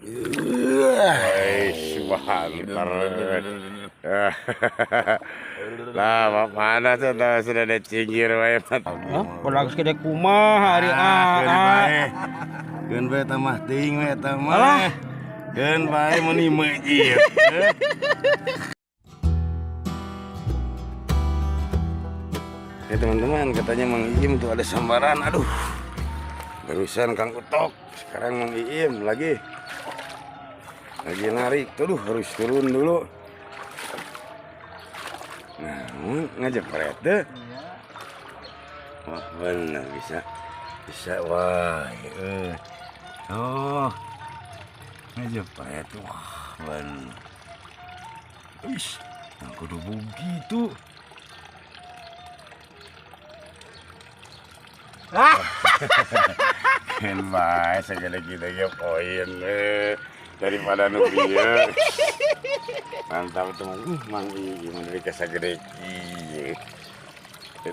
Wih, mantap. Lah, mana tuh sudah ada cinggir wae. Hah? Pola geus gede kumaha ari ah. Keun bae tamah teuing we eta mah. Alah. Keun bae meuni meujit. Ya teman-teman, katanya Mang Iim tuh ada sambaran. Aduh. Barusan Kang Utok, sekarang Mang Iim lagi. Lagi narik tuh, duh, harus turun dulu. Nah, ngejepret deh. Wah, benar bisa. Bisa, wah. Oh. Ngejepret, wah, benar. Ih, kudu begitu. Kan bae segede gitu ge poin daripada nu kieu. Mantap teman. Mang Iim dari kasagede kieu.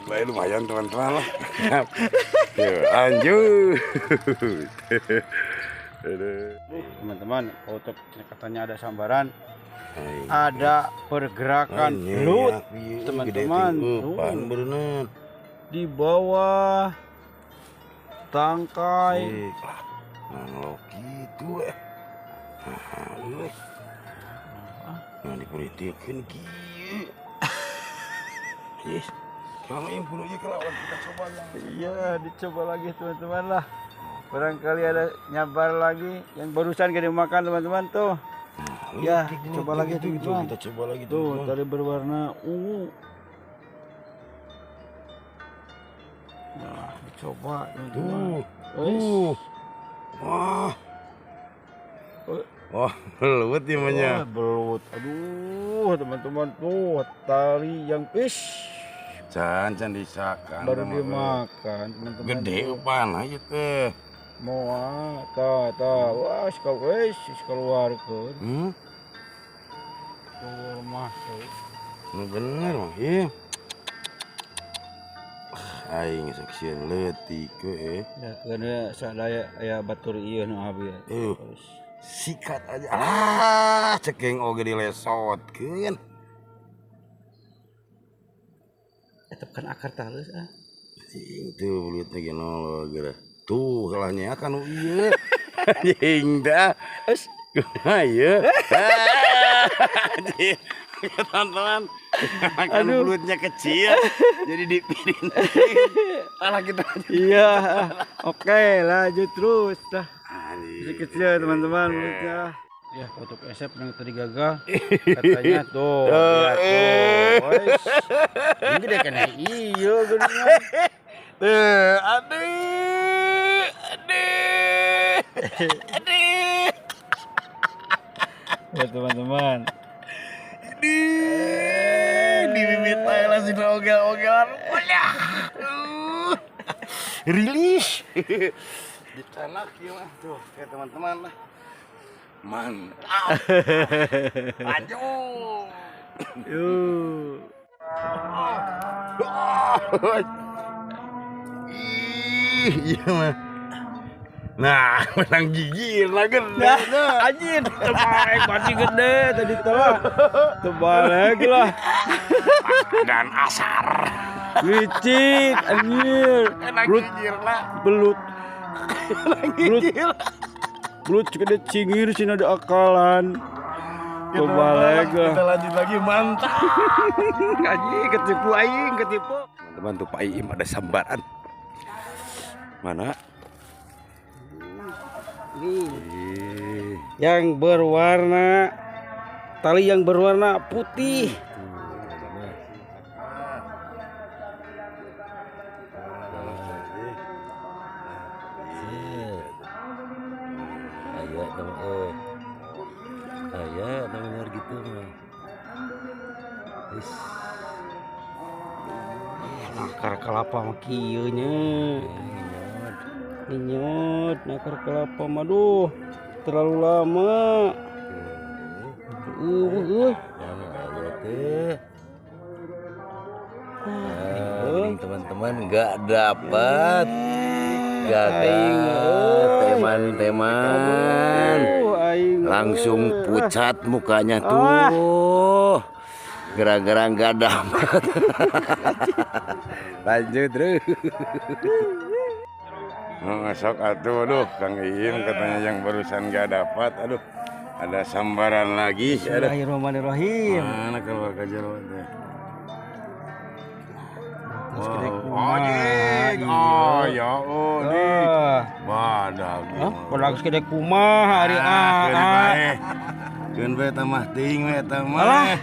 Bae lumayan teman-teman lah. Yuk, lanjut. Teman-teman, untuk katanya ada sambaran, ada pergerakan belut, teman-teman. Di bawah tangkai. Nah, gitu eh. Nah, dipolitikin kieu. Yes. Kalau yang puluhnya kelawan kita coba lagi. Iya, dicoba lagi teman-teman lah. Barangkali ada nyabar lagi yang barusan gak dimakan teman-teman tuh. Nah, ya, coba lagi teman-teman. Kita coba lagi tuh, tadi berwarna ungu. Nah, dicoba teman-teman. Tuh. Wah. Wah, belut namanya. Wah, belut. Aduh, teman-teman tuh tali yang fish. Can disakan. Baru dimakan, teman-teman. Gede upan aja teh. Moa, ta. Wah, sekali wis keluarkeun. Keluar masuk. Nu bener mah, ieu. Aing sok sieun leutik we. Ya keun sadaya aya batur ieu nu abi. Sikat aja. Ah, cekeng oge dilesotkeun. Eta kan akar talus ah. Anjing tuh belutna ge nolog geura. Tuh kalahnya kan nu ieu. Anjing dah. Geus kumaha ieu? Anjing. Teman-teman, kan belutnya kecil, jadi dipirin. Alah kita. Iya, oke, lanjut terus dah. Masih kecil teman-teman belutnya. Ya, untuk Esep yang tadi gagal, katanya tuh, ya tuh. Ini gede kan iya gede. Tuh, aduh, aduh, aduh. Ya teman-teman. Di bibit aja langsung ogel-ogelan. Rilis. Di tanah ya mah tuh, kayak teman-teman lah. Mantap. Lanjut. Yuk. Ih, iya mah. Nah, menang gigi lah gede. Nah, anjir, terbalik masih gede tadi telah. Terbalik lah. Dan asar. Licik, anjir. Belut, belut. Belut. Belut gede cingir sini ada akalan. Terbalik lah. Kita lanjut lagi, mantap. Anjir, ketipu aing, ketipu. Teman-teman tuh Pak Iim ada sambaran. Mana? Ini yang berwarna tali yang berwarna putih. Aya nomor gitu mah. Is. Akar kelapa mah kieu nya. Ninyot nakar kelapa maduh terlalu lama. Nah, teman-teman nggak dapat, gagal teman-teman. Langsung pucat mukanya tuh. Gara-gara nggak dapat. Lanjut terus. Sok atuh, aduh, Kang Iim katanya yang barusan nggak dapat, aduh, ada sambaran lagi. Bismillahirrahmanirrahim. Mana keluar ke jero teh? Oh, ya, oh, dik. Badag. Badag gede kumaha ari ah. Keun bae tamah teuing we eta mah.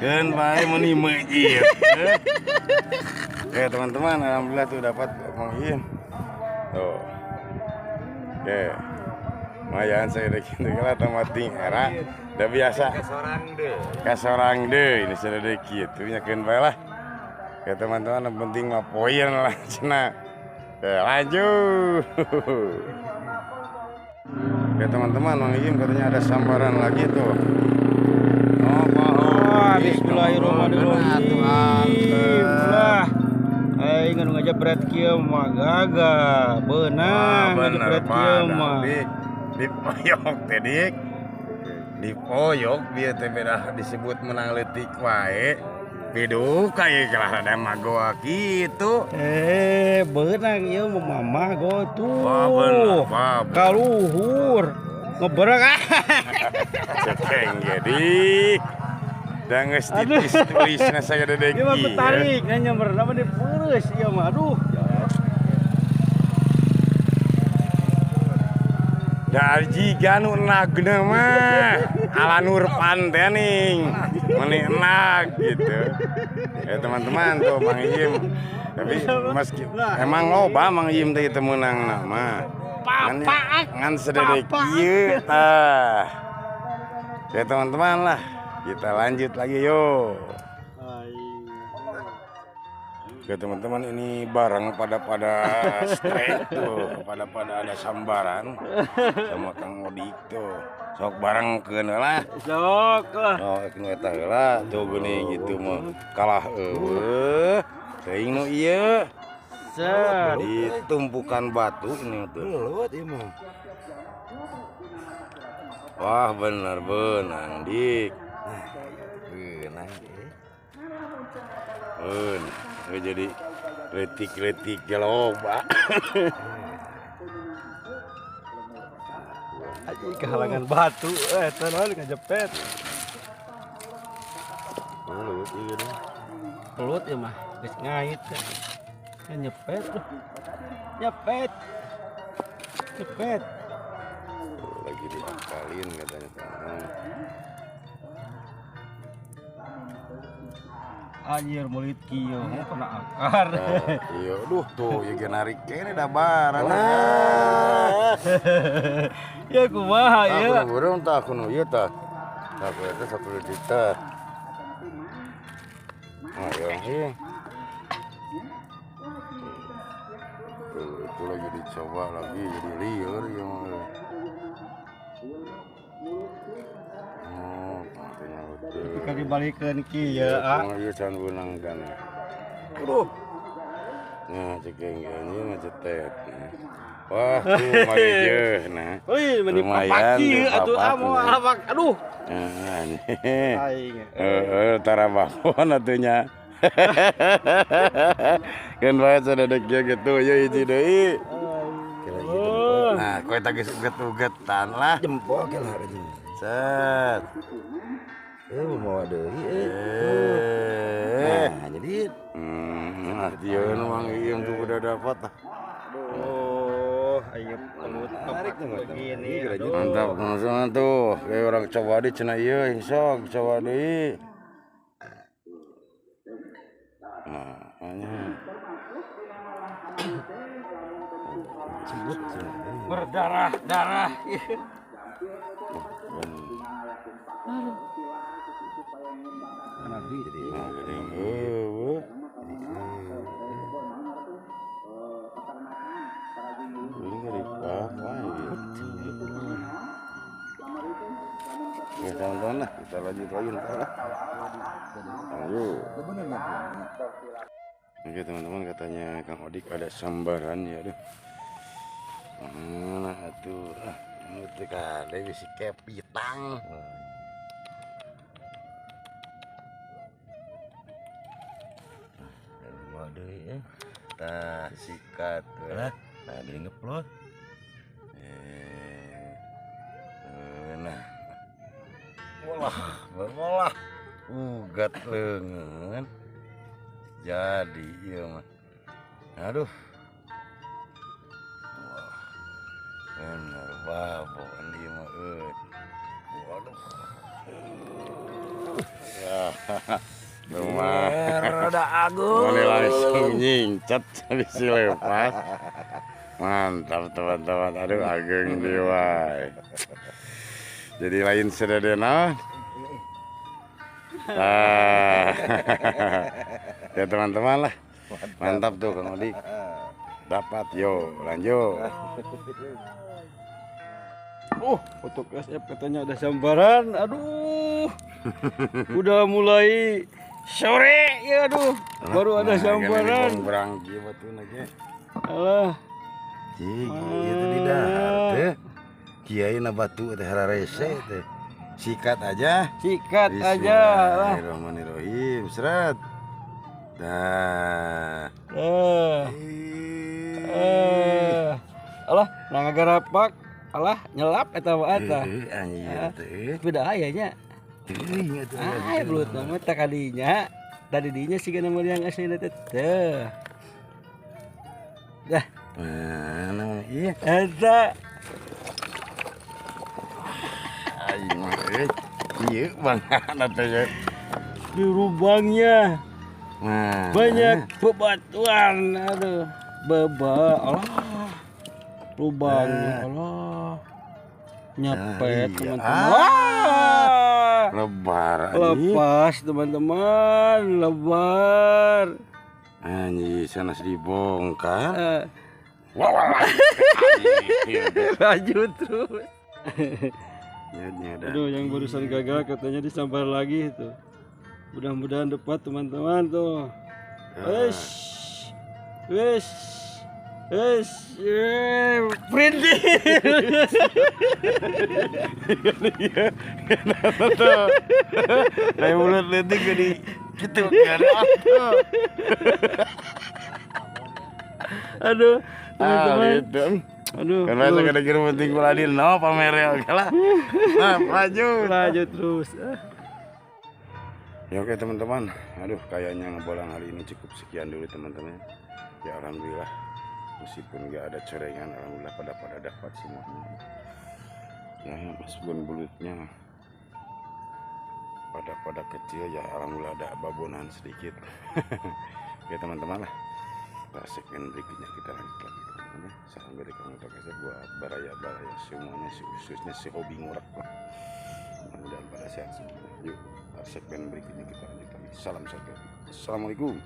Keun bae meuni meujit. Oke, teman-teman, alhamdulillah tuh dapat Mang Iim. Tuh. Oke. Lumayan saya udah gitu lah tambah ting era. Udah biasa. Kasorang deh. Ini sudah deh kitu nya keun bae lah. Oke, teman-teman, yang penting mah poin lah cenah. Oke, lanjut. Oke, teman-teman, Mang Iim katanya ada sambaran lagi tuh. Oh, bismillahirrahmanirrahim. Lah. Aing anu ngajebret kieu mah gagah, beunang ngajebret kieu mah. Dipoyok teh dik. Dipoyok bieu teh beda disebut menang leutik wae. Piduka ieu kalah ada magoa kitu. Beunang ieu mah mama go tuh. Wah, bener, wah, kaluhur. Ngeberek ah. Cekeng ge dik. Da geus tipis tulisna sagede Ieu mah ketarik nya nyamberna mah dipeureuh ieu mah. Aduh. Da jiga nu enagna mah ala Nurpan teh ning. Meuni enag gitu. Ya teman-teman tuh Mang Iim. Tapi meski emang loba Mang Iim teh teu meunangna mah. Ngan sedede kieu tah. Ya teman-teman lah, kita lanjut lagi yuk. Oke teman-teman, ini barang pada strike tuh, pada ada sambaran sama Kang Odik tuh. Sok barang keun lah. Sok lah. Oh, nu eta heula tuh geuning gitu mah kalah eueuh. Teuing nu ieu. Set. Ditumpukan batu ini tuh. Belut ieu mah. Wah, bener beunang dik. Beunang. Beun. Jadi letik-letik loba. Aji kehalangan batu, eta naon ngajepet. Belut ieu deh. Belut ieu mah geus ngait. Nyepet tuh. Nyepet. Nyepet. Lagi diakalin katanya. Anjir mulit kieu mau kena akar. Iya, aduh tuh ieu ge narik kene da barang. Ya kumaha ieu? Aku burung tah aku nu ieu tah. Tah aku eta 10 juta. Nah, ya. Tuh, itu lagi dicoba lagi jadi liar ya mah. Oh, katanya betul. Ketika dibalikeun kieu, ah. Ieu can beunang kan. Aduh. Nah, cekeng ge ngecetet. Wah, tuh mari jeuh nah. Euy, meni papaki atuh ah moal pak. Aduh. Aing. Heeh, tara babon atuh nya. Kan bae sadadek kieu gitu, ieu hiji deui. Nah, kowe teh geus uget-ugetan lah. Jempol ke lah anjing. Set. Mau deui Nah, jadi nah dia nu Mang Iim tuh udah dapat lah. Aduh, ayo pelut tarik begini. Mantap langsung tuh. Kayak orang coba di cenah ieu sok coba deui. Nah, anya. Sebut berdarah-darah. Jadi ya teman-teman lah, kita lanjut lagi ntar lah. Ayo. Oke teman-teman, katanya Kang Odik ada sambaran ya, aduh. Mana atuh. Itu kade bisi kepitang. Deui eh. Tah sikat. Lah, nah gini ngeplot. Nah. Walah, walah. Ugat leungeun. Jadi ieu mah. Aduh. Wah. Bener babon ieu mah euy. Waduh. Ya. Lumayan. Rada agung. Boleh langsung nyingcat habis lepas. Mantap teman-teman. Aduh ageng dewa. Jadi lain sededena. Ah. Ya teman-teman lah. Mantap tuh Kang Odik. Dapat yo, lanjut. Untuk SF katanya ada sambaran. Aduh. Udah mulai sore ya, aduh. Baru ada sambaran. Beranggi batuna ge. Alah. Cik, ieu teh di dahar teh. Kiai na batu teh hararese teh. Sikat aja. Sikat aja lah. Bismillahirrahmanirrahim. Seret. Dah. Alah, nah ngagarapak. Alah, nyelap eta mah eta. Anjir teh. Beda aya nya. Teuing atuh. Ah, belut mah tak kadinya. Tadi dinya siga nama yang asli teh. Teh. Dah. Mana ieu? Eta. Aing mah euy. Ieu bangana teh. Di lubangnya. Nah, banyak bebatuan, aduh. Beba, alah. Lubangnya, alah. Nyepet, teman-teman. Lebar. Lepas, teman-teman, lebar. Anjir, sana dibongkar. Wah, wah. Lanjut terus. Aduh, yang barusan gagal katanya disambar lagi itu. Mudah-mudahan dapat teman-teman tuh. Wes. Wes. Wes. Printing. Kenapa tuh? Kayak mulut letik jadi gitu kan. Aduh, teman-teman. Aduh. Karena saya kira-kira penting kuladin no pamer ya lah. Nah, lanjut terus. Ya oke teman-teman, aduh kayaknya ngebolang hari ini cukup sekian dulu teman-teman. Ya alhamdulillah, meskipun nggak ada cerengan, alhamdulillah pada dapat semuanya. Ya meskipun belutnya pada kecil ya alhamdulillah ada babonan sedikit. Ya teman-teman lah, segmen berikutnya kita lanjut lagi teman-teman. Salam dari Kang Utok SF buat baraya-baraya semuanya, khususnya si hobi ngurek lah. Mudah-mudahan pada sehat semuanya. Yuk, segmen berikutnya kita lanjut lagi. Salam sehat. Assalamualaikum.